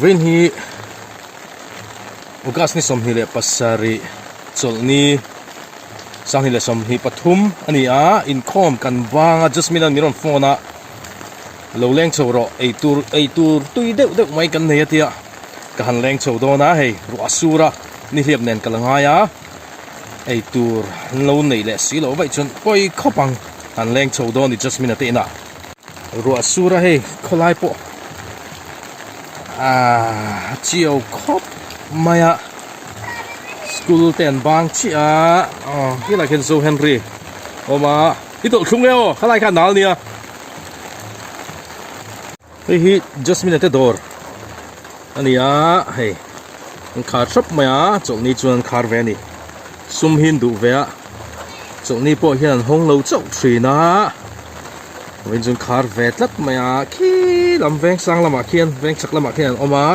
Vawiin hi August ni 27 chawlhni 2023 a ni a, inkhawm kan bang a Jasmine an min rawn phone a, lo leng chho rawh eitur eitur tui deuh deuh mai kan nei a tia ka han leng chho dawn a hei ruah sur a nihliap nen ka la ngai a eitur an lo neih leh si loh vaih chuan pawi khawp ang han leng chho dawn ni Jasmine a te inah. Ruah sur a hei khawlai pawh ahh a chiau khawp mai a school te an bang chiah a aw helai khian Zo Henry a awm a i tawlh thlung e aw khalai kha a nal nia hei hi Jasmine a te dawr a ni a hei an khar hrep mai a chawlhni chuan an khar ve a ni sum hi an duh ve a chawlhni pawh hian an hawng lo chauh thin a vawiin chu an khar ve tlat mai a khi lam veng sang lamah khian veng chhak lamah khian an awm a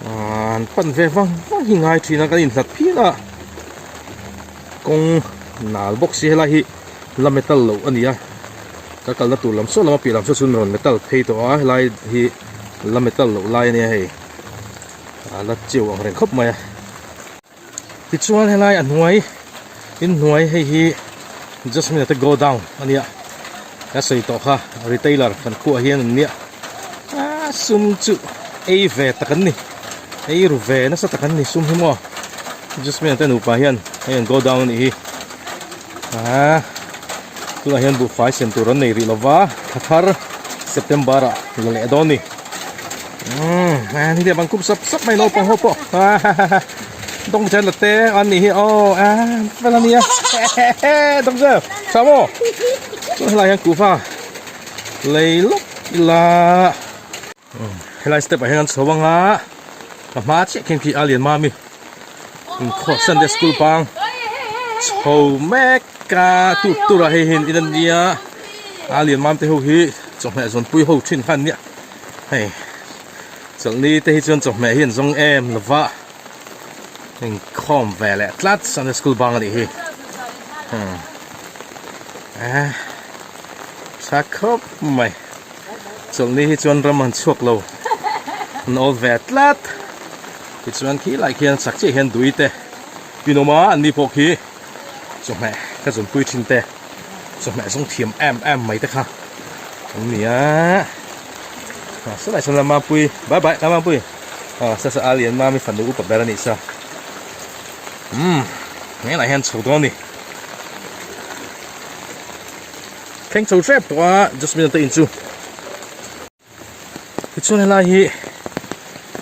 ahh an pan ve vang vang hi ngai thin a kan inhlat phian a kawng nal bawk si helai hi la metal loh a ni a ka kalna tur lam saw lama piah lam saw chuan rawn metal phei tawh a helai hi la metal loh lai a nia hei a la chiu ang reng khawp mai a tichuan helai a hnuai inhnuai hei hi Jasmine te go down a nia ka sawi tawh kha retailer kan khuah hian an nia a sum chu ei ve tak an ni ei ru ve nasa tak an ni sum hi maw Jasmine te nupa hian hei an go down a nih hi. Aa tunah hian buhfai sem tur an nei rih lova thla thar September ah la leh dawn a ni umm a ni leh bang kup sap sap mai naupang ho pawh hahaha dawng chen la te an nih hi aw a fel a nia dawng chen tha maw chuan helai hian kuhva lei lawk ila helai step ah hian an chho ang a ka hma chiah khian khi a lian mami. Inkhawh Sunday school bang chho mek a tur tur ah hei hian in an nia a lian mam te ho hi chawhmeh zawnpui ho thin kha an nia hei chawlhni te hi chuan chawhmeh hi an zawng em lova inkhawm ve leh tlat Sunday school bang anih hi eh tha khawp mai. Chawlhni hi chuan ram han chhuak lo an awl ve tlat tichuan khi lai khian chak chiah hian dui te in awm a an ni pawh khi chawhmeh ka zunpui thin te chawhmeh zawng thiam em em mai te kha an ni a ah saw lai sawn Lamapui bye bye Lamapui ah sa sa a lian mami fanu upa ber a nih sa umm hmelah hian chho dawn a ni. Thleng chho hrep tawh a Jasmine te in chu tichuan helai hi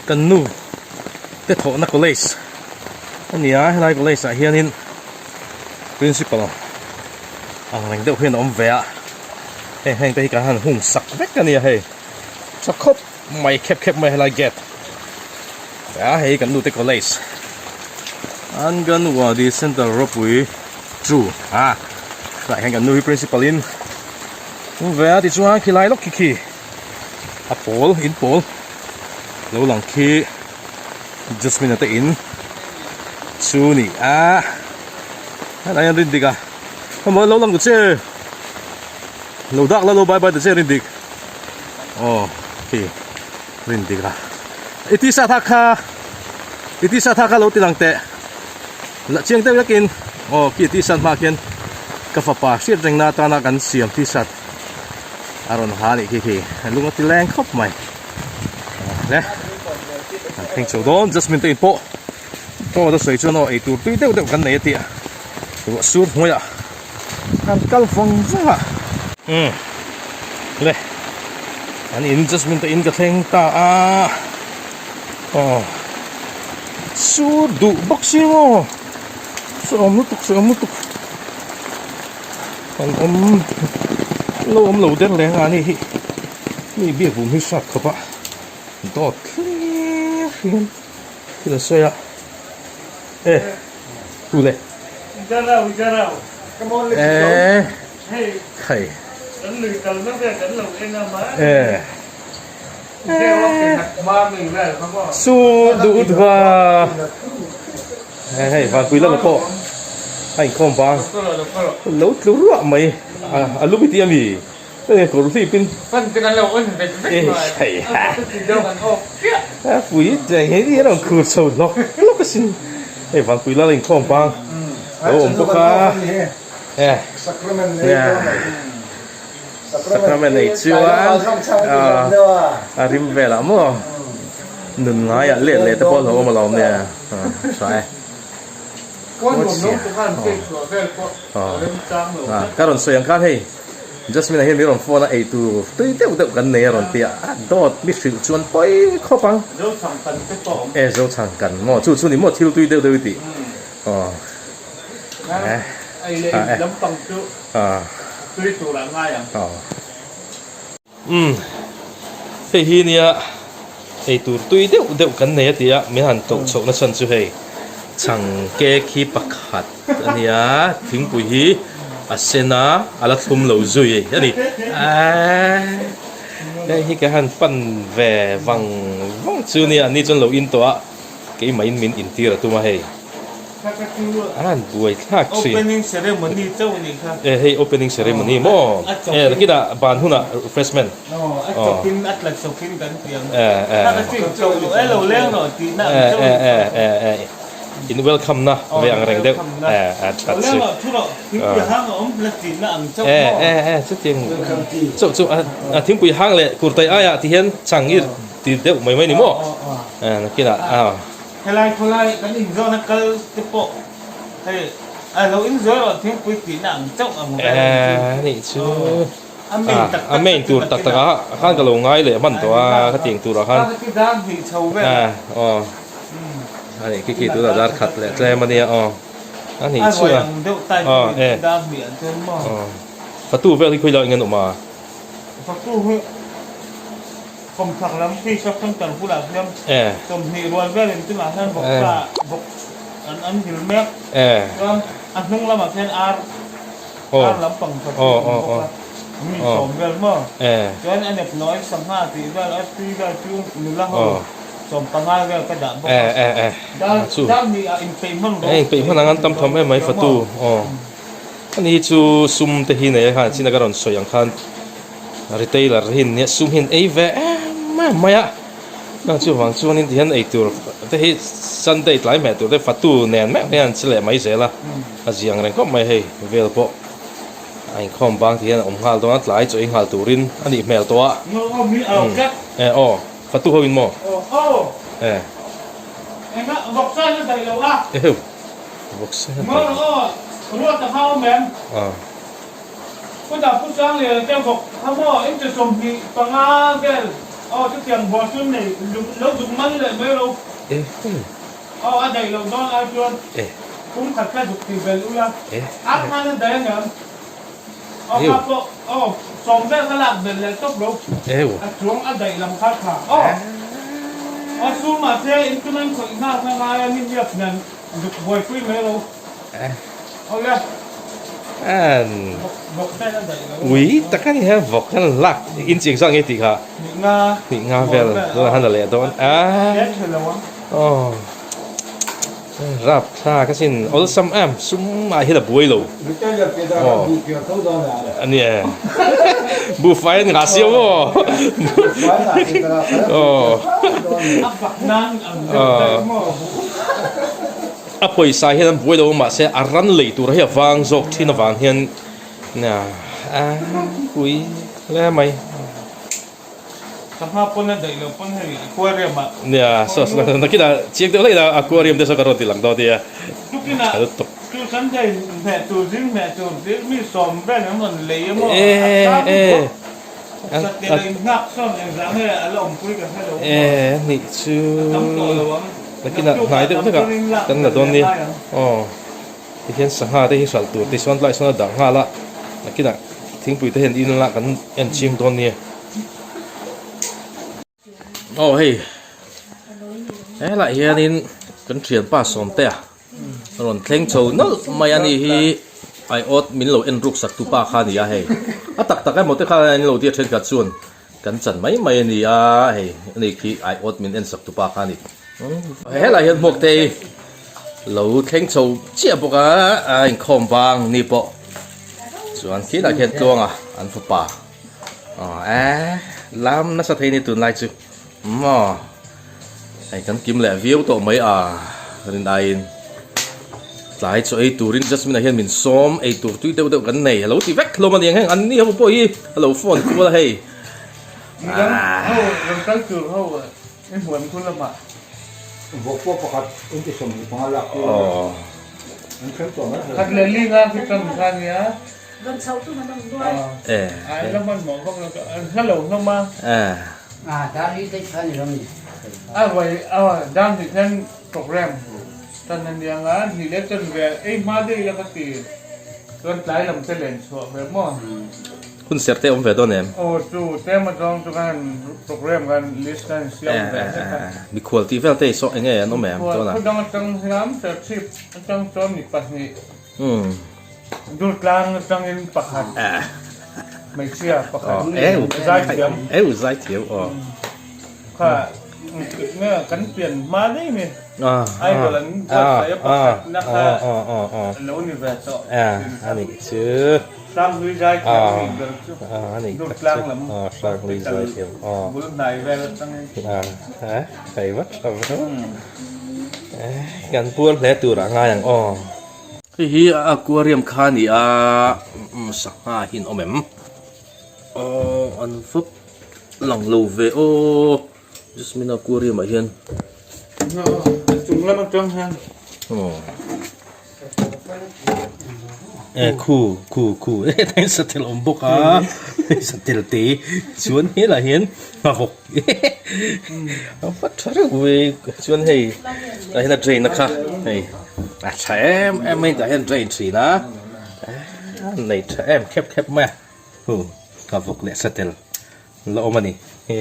kan nu te thawhna college a ni a helai college ah hianin principal ang reng deuh hian a awm ve a heng heng te hi kan han hung sak vek a nia hei tha khawp mai khep khep mai helai gate a hei kan nu te college Anganwadi Center ropui chu a tah hian kan nu hi principal in awm ve a tichuan khilai lawk khi khi a pawl in pawl lo lang khi Jasmine a te in chu ni a helai hian rin dik a hemaw lo lang ta che lo dak la lo bye bye ta che rin dik aw khi rin dik a i t-shirt ha kha i t-shirt ha kha lo ti lang teh la chiang deuh vekin aw khi t-shirt hma khian ka fapa hriat reng na atana kan siam t-shirt a rawn ha anih khi khi lung a ti leng khawp mai le an thleng chho dawn Jasmine te in pawh aw ta sawi chuan aw eitur tui deuh deuh kan nei a tih a ruah sur hnuaiah An kal vawng vawng a. Umm le an in Jasmine te in ka thleng ta a aw sur duh bawk si maw sawi awm lutuk sawi awm lutuk an awm lo awm lo der leng a ni hi mi biak bum hi hrat khawp a dawt hlir hian thil a sawi a e. Tu le. Eh. Khai. Eh. Su du ut va. Hei hei van pui lama pawh a inkhawm vang lo tlu ruah mai a lu mi ti ami. Kawr hlip in. Fan te kan lo on vet vet mai. A ti deuh kan awk chiah. A pui te hi a rawn khur chho hlawk hlawk asin. Hei Vanpui lal inkhawm pang lo awm bawk a. E. Sacrament ei chuan a rim velah maw nun ngaiah let leh te pawh a lo awm alawm nia. Tha e. Ka rawn sawi ang khan hei Jasmine-a hian min rawn phone a ei tur tui deuh deuh kan nei a rawn ti a, a dawt mi hrilh chuan pawi khawp ang. E Zochhang kan maw chu chu ni maw thil tui deuh deuh i tih aw aw. Umm hei hi nia eitur tui deuh deuh kan nei a ti a min han koh chhoh na chhan chu hei chhang cake hi pakhat a nia thingpui hi a sen a a la thlum lo zui a ni aaa hei hi ka han pan ve vang vang chu nia ni chuan lo in tawh a keimah in min intir a tum a hei. A han buai thlak thin. Opening ceremony chauh a nih kha. E hei opening ceremony maw? E nakinah ban hunah refreshment. Aw a chawpin a tla chawpin kan ti ang. Kha ka chin chauh loh e lo leng rawh tihna ang chauh a nih kha. E e e in welcome na ve ang reng deuh. E a that chu. Lo leng rawh thu rawh thingpui hang a awm la tihna ang chauh maw? E e e chutiang chauh chu a thingpui hang leh kurtai aiah ti hian chhang i ti deuh mai mai ni maw? E nakinah a. Helai khawlai kan inzawna kal te pawh hei a lo inzawi rawh thingpui tihna ang chauh ang vel ang chu. Eh nih chu A main tak a tak main tur tak tak ah khan ka lo ngai leh hman tawh a ka tiang tur ah khan Ka ti dar hnih chho vel a aw a nih khi khi tunah dar khat leh tlem a nia aw a nih chu a ruai ang deuh tai aw pawhin dar hnih an chuan maw aw fatu vel hi khawilai nge an awm a fatu hi Kawmchhak lam khi shop center bulah hian 20 rual velin tunah hian vawksa vawk an an vil mek. Chuan a hnung lamah khian ar ar lampang khat chu a awm bawk a, mi sawm vel maw. Chuan a nep nawi sangha tih vel a tui vel chu nula ho 15 vel ka dah bawk a. Dar dar hnih ah inpeih hman rawh. Inpeih hman ang an tam tham em mai fatu aw. Ani chu sum te hi nei a khan chin a ka rawn sawi ang khan. Retailer hi nia sum hian ei ve em em mai a, chuvang chuanin tihian eitur te hi Sunday tlai hmeh tur te fatu nen meuh hian an che leh mai zel a, a ziang reng khawp mai hei vel pawh a inkhawm bang tihian a awm nghal dawn a tlai chaw ei nghal turin a nih hmel tawh a e aw fatu ho in maw e eheu vawksa a daih lo a. Kutah Pu Sangliana te vawk kha maw in che 25 vel aw chutiang bual chu nei lo duk man leh mai ro aw a daih loh dawn ai chuan kum khat kha duk tih bel ula a khan a daih aniang aw kha pawh aw sawm vel kha lak belh leh tawp ro a chuang a daih lam kha tha aw aw chu mahse in tuna in khawih nghal kha ngai a ni hiap nen duk buaipui mai ro. Aw le. An ui tak a ni he vawk an lak inch engzah nge tih kha hnih nga vel tunah khan a leh dawn a aw rap thlak asin awlsam em sum ah hian a buai lo aw a ni e buhfai an nghah siam aw aw A pawisa hian an buai lo a mahse a ran lei tur hi a vang zawk thin avang hian a pui hle mai. Ka hma pawn a daih lo pawn hei aquarium ah. Nia saw nakinah chiang deuh hlek aquarium te saw ka rawn ti lang dawn nia. Tukinah chu Sunday hmeh tur zing hmeh tur zir mi sawm vel an rawn lei a maw a tar bawk satliah lo inghak sawn engzah nge a la awmpui ka hre lo a maw. E nih chu. A tam tawh lo ang. Nakinah hnai deuh hlekah kan la dawn nia. Aw, tihian sangha te hi hralh tur tichuan tlaiah sawn a dah nghal a, nakinah thingpui te hian in lah kan en ching dawn nia. Aw hei, helaiah hianin kan thianpa Sawmtea a rawn thleng chho nawlh mai a ni hi aiawt min lo en ruk sak tu pa kha a ni a hei, a tak tak emaw te khan an lo ti a thenkhat chuan. Kan chan mai mai a ni a, hei ani khi aiawt min en sak tupa kha a ni. Helaiah hian Hmuaktei lo thleng chho chiah bawk a, a inkhawm vang ni pawh chuan khilaiah khian Tluanga an fapa. Aw e lam nasa thei ni tunlai chu maw hei kan kim leh viau tawh mai a rin aiin tlai chaw ei turin Jasmine ah hian min sawm ei tur tui deuh deuh kan nei a lo ti vek hlawm a ni ang heng an ni ho pawh hi a lo phone kual a hei. Midang ho rawn kal tur ho i hmuam khu lamah. Vawk pawh pakhat inti 25 lak tur a an thleng tawh mai thei. Khat leh li nga khi tam kha nia. Rawn chhoh tum an awm nual. An la hmanhmawh vak lo an hla lo hlawm a. Dar hi daih kha ni lo ni. A vawi a dar hnih hian program tan a nia nga hnih leh tan ve ei hma daih ila ka ti. Chuan tlai lam te len chhuah ve maw. Hun serh te awm ve dawn em? Aw chu tlem atang chu khan program khan list khan siam ve hlek a. Mikhual tih vel te hi saw enge an awm em tunah? Mikhual khawdang atang hian Serchhip atang chuan mi pahnih, Durtlang atangin pakhat, hmeichhia pakhat zaithiam. Eu zaithiam aw. Kha nge kan pian hma daih ni Idol an buatsaih a pakhatna kha a lo ni ve tawh. A nih chu. Hranghlui zai thiam nih ber chu Durtlang lam hospital bul hnai vel atangin. Thei vat tha ve. Kan puar hle tur a ngai ang aw. Hei hi aquarium kha a ni a, sangha hi an awm em? Aw an vawp lang lo ve aw Jasmine aquarium ah hian. Chung lam atang hian. Aw. E khu khu khu e tain satel awm bawk a satel te chuan helai hian nghavawk a va tha reuh ve chuan hei tah hian a drain a kha hei a tha em em mai tah hian drain thin a a nei tha em khep khep mai a hu nghavawk leh satel la awm a ni he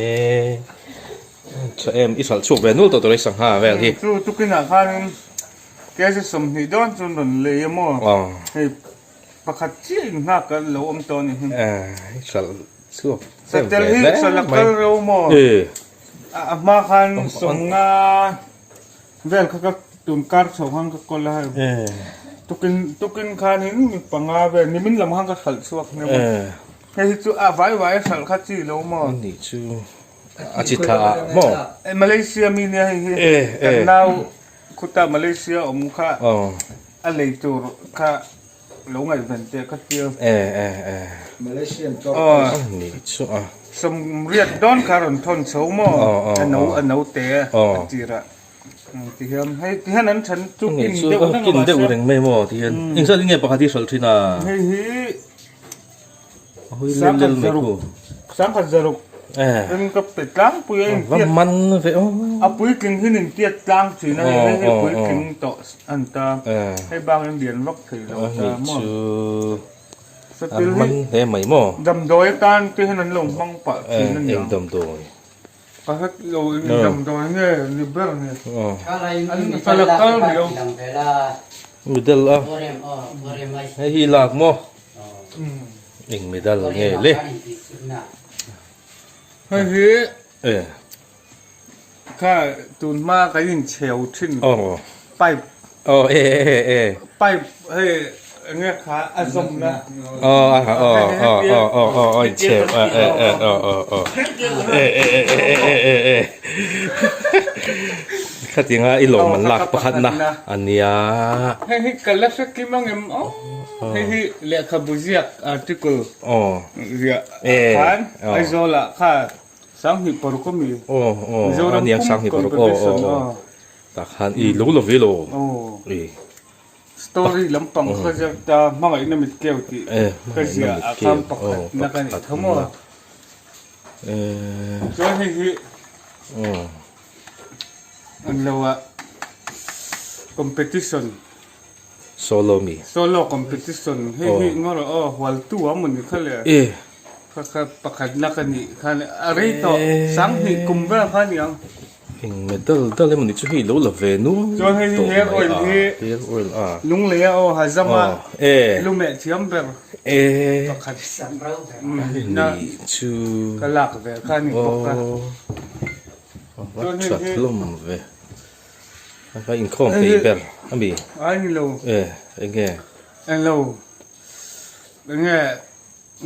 tha em i hralh chhuak ve nul tawh tur a i sangha vel hi. Chu tukinah khanin Kg 20 dawn chu rawn lei a maw? Hei pakhat chiah in nghak a lo awm tawh a ni hi. Hralh chhuak Satel hi hralh a kal reuh maw? A hma khan 50 vel kha ka tun kar chho khan ka kawl a hei. Tukin tukin khanin mi panga vel nimin lam khan ka hralh chhuak nia maw? Hei hi chu a vai vai a hralh kha chi lo maw? Ani chu a chi thla ah maw? Malaysia mi nia hei hi kan nau Khuta Malaysia awm kha a lei tur kha lo ngaihven teh ka tia. Sawmriat dawn kha rawn thawn chho maw a no a no te a tirah ti hian hei ti hian an then chu kin deuh reng a kin deuh reng mai maw ti hian engzat in nge pakhat hi hralh thin a hei hi Sangkhat zaruk in ka pe tlangpui a intiat man ve aw a puitling hi intiat tlang thin a hei hi puitling tawh an ta hei bang in lian vak thei lo ta maw satil hi hle mai maw damdawi atan te hian an lo hmang pah thin a eng damdawi ka hre lo eng damdawi nge ni ber ni an sala kal riau medal a hei hi lak maw Eng medal nge le? Hei hi kha tun hma kan inchheu thin pipe aw e e e pipe hei enge kha a zawmna aw aw aw aw aw aw aw inchheu e e e aw aw aw e e e e e e e Khatinga i lawm an lak pakhatna a nia. Hei hi ka la hre kim ang em aw. Hei hi lehkhabu ziak article ziah ah khan Aizawl ah kha 2006 a mi Mizoram pum competition aw. Tah khan i lo lo ve lo. Story lampang kha ziak ta hmangaihna mitkeu tih ka ziah ah khan pakhatna ka nih tho maw. Chuan hei hi an lo a competition solo mi solo competition hei hi ngaw rawh aw hualtu a mawni kha le kha kha pakhat na ka nih khan a rei tawh 2000 kum vel kha a ni ang eng medal dal emaw ni chu hei lo la ve nual chuan hei hi hair oil hi hair oil a lunglei a aw hazam a lumeh thiam ber pakhat na chu ka lak ve kha a ni bawk a va that hlawm ve a inkhawm peih ber a mi a ni lo e eng nge eng lo eng nge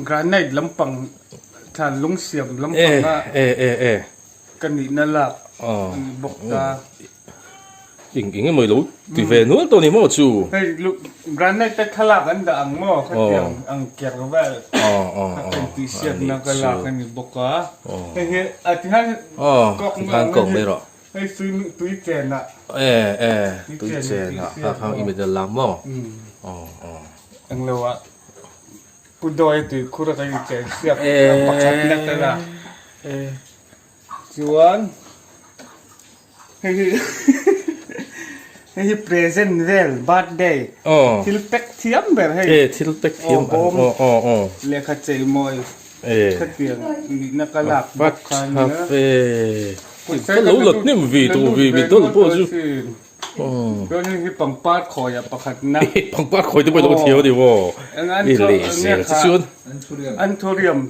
granite lampang. Thlan lung siam lampanga ka nihna lak a ni bawk ta. Eng eng emaw i lo ti ve nual tawh ni maw chu? Hei granite te thlalak an dah ang maw khatiang ang ker vel kha ka intihsiakna ka lak a ni bawk a. Hei hi a tihian kawk mai rawh. Hei swimming tui chen ah. E e tui chen ah kha kha i medal lak maw? Englo ah. Pu Dawi tui khur a kan inchen siak pakhat na ka la. Chuan hei hi hei hi present vel birthday thil pack thiam ber hei. E thil pack thiam aw aw. Lehkha chei mawi khatiang nihna ka lak bawk kha nia. Ka lo la hnem ve tawh ve ve dawlh pawh chu. Chuan hei hi pangpar khawi ah pakhat na. Pangpar khawi te pawh i lo thiam a ni maw? I leh zel che chuan. Anthurium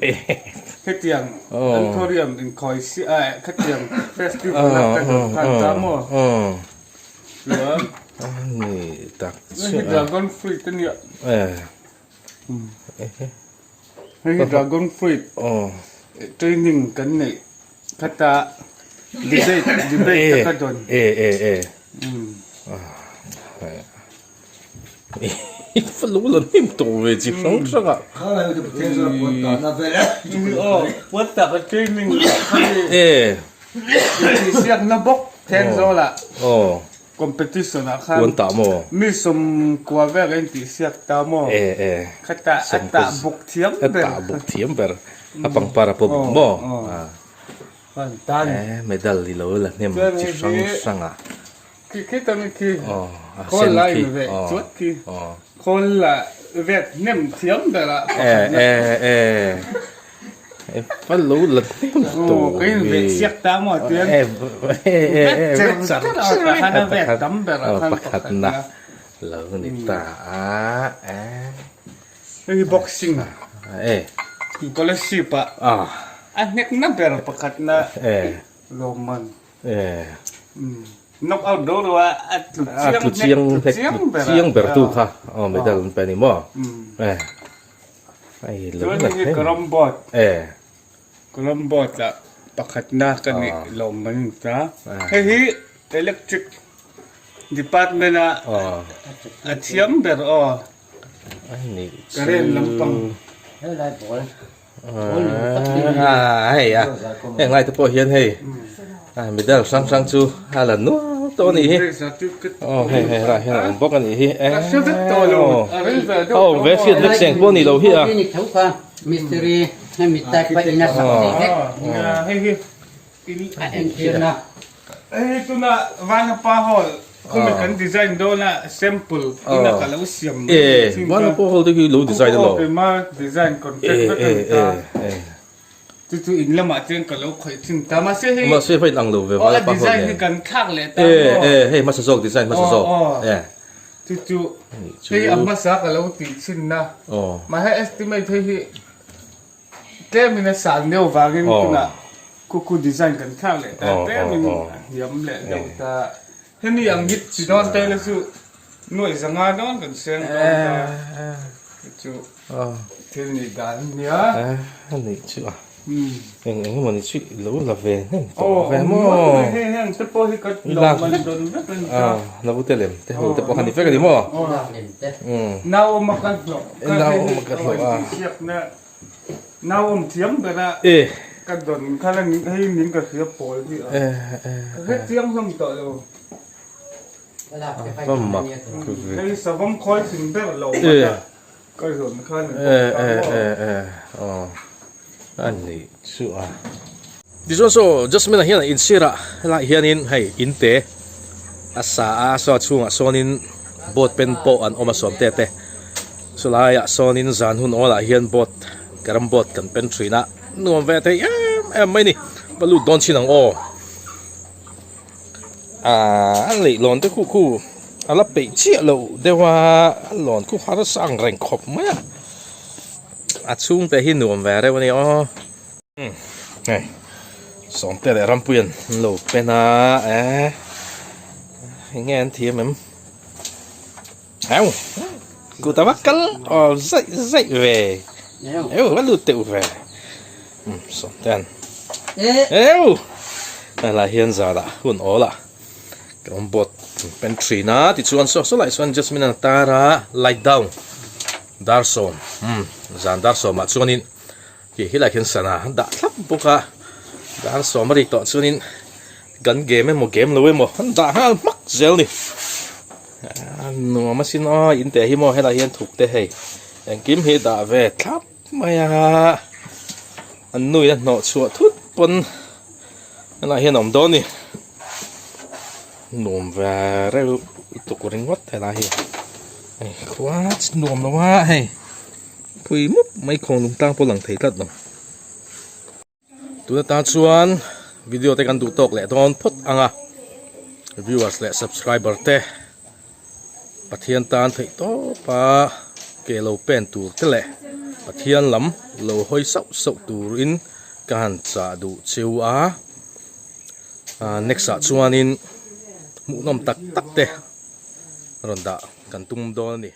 hetiang Anthurium inkhawi si a khatiang festival a ka dawn khan ta maw? Chuan hei hi dragon fruit a nia. Hei hi dragon fruit training kan neih khata debate debate te ka dawn. E e e fa lo la hnem tawh ve chi hrang hrang ah. Aw puan tak a training e intihsiakna bawk Thenzawl ah. Competition ah khan Puan tah maw? Mi sawmkua vel a intihsiak ta maw? E e. Khatah a tah buk thiam ber. A tah buk thiam ber. A pangpar a pawh buk maw? Khan tan. E medal i lo la hnem chi hrang hrang ah. Khi khi ta ni khi. A sen khi. Khawl la in veh chuat khi. Khawl la vet hnem thiam ber ah pakhat na. E e e. Va lo la hnem tawh ve. Ka in veh siak ta maw tian. E e e vet char char a khan a vet tam ber ah khan pakhat na lo ni ta a e. Hei hi boxing e scholarship ah a hnek na ber pakhat na lawmman. E. Knock out do lo a a tlu chiang a tlu chiang tlu chiang ber chiang ber tu kha aw medal an pe ni maw e ai lo la hi karam board e karam board la pakhat na ka ni lo man ta hei hi electric department a a thiam ber aw ai ni current lampang hei lai ball Hei a heng lai te pawh hian hei medal hrang hrang chu a la nual tawh a nih hi aw hei hei helaiah hian a awm bawk a nih hi a awm ve hriat vek seng pawh a nih loh hi a. Hei tuna Vanapa Hall khawmi kan design dawn a sample ina ka lo siam mai E Vanapa Hall te khi lo design alo. Aw keima design contract vek a ni ta. Chu chu in lamah chuan ka lo khawih thin ta mahse hei Mahse hei ang lo ve Vanapa Hall nen. Design hi kan thlak leh ta maw. E e hei hmasa zawk design hmasa zawk. E. Chu chu hei a hmasa ka lo tih thin na. Mahse estimate hei hi Tlemin a san deuh vangin tunah Kuku design kan thlak leh ta tlemin a hniam leh deuh ta. Hemi ang hi chi dawn te la chu nuaih zanga dawn kan seng dawn ta chu thil nih dan a nia. A nih chu a eng eng emaw ni chu i lo la ve hnem tawh ve maw. Hei heng te pawh hi ka lo man dawn vek a ni ta. Naute lem te ho te pawh kha ni vek a ni maw. Nau awma ka hlawh ka hlawh a. Nau awm thiam ber a ka dawn kha la hei min ka hria pawl hi a ka hre chiang hlawm tawh lo hei savawm khawi thin ber lo mat a ka zawn kha ni bawk ta maw a ni chu a tichuan saw Jasmine-a hian a insir a helaiah hianin hei in te a sa a saw a chhungah sawnin boat pen pawh an awm a sawmte te. Chulaiah sawnin zan hun awlah hian boat carrom board kan pen thin a, nuam ve thei em em mai ni, va lut dawn chin ang aw. Aaa a leihlawn te khu khu a la peih chiah loh deuh a, a lawn khu harsa ang reng khawp mai a, a chhungte hi nuam ve reuh a ni aw. Hei Sawmte leh Rampuia'n an lo pen a, eee eng nge an thiam em? Au kut a va kal aw zaih zaih ve eu va lut teuh ve. Umm Sawmtean eu helai hian zanah hun awl ah kan awm board an pen thin a tichuan saw saw laiah sawn Jasmine an tar a light down dar sawm umm zan dar sawmah chuanin khi helaiah khian sana an dah thlap bawk a dar sawm a rik tawh chuanin kan game emaw game lo emaw an dah nghal hmak zel a ni nuam asin aw in teh hi maw helaiah hian thuk te hei engkim hi dah ve thlap. Mai a, an nu in a hnawh chhuah thut pawn helaiah hian a awm dawn a ni. Nuam ve reuh lutuk ringawt helai hi. Hei khua nuam lo a hei phui mup mai khawng lung tlang pawh lang thei tlat lo. Tuna tan chuan video te kan duh tawk leh dawn phawt ang a, viewers leh subscriber te Pathian tan theih tawp a ke lo pen tur te leh Pathian lam lo hawi sauh sauh turin ka han chah duh cheu a, next ah chuanin hmuhnawm tak tak te rawn dah kan tum dawn a ni.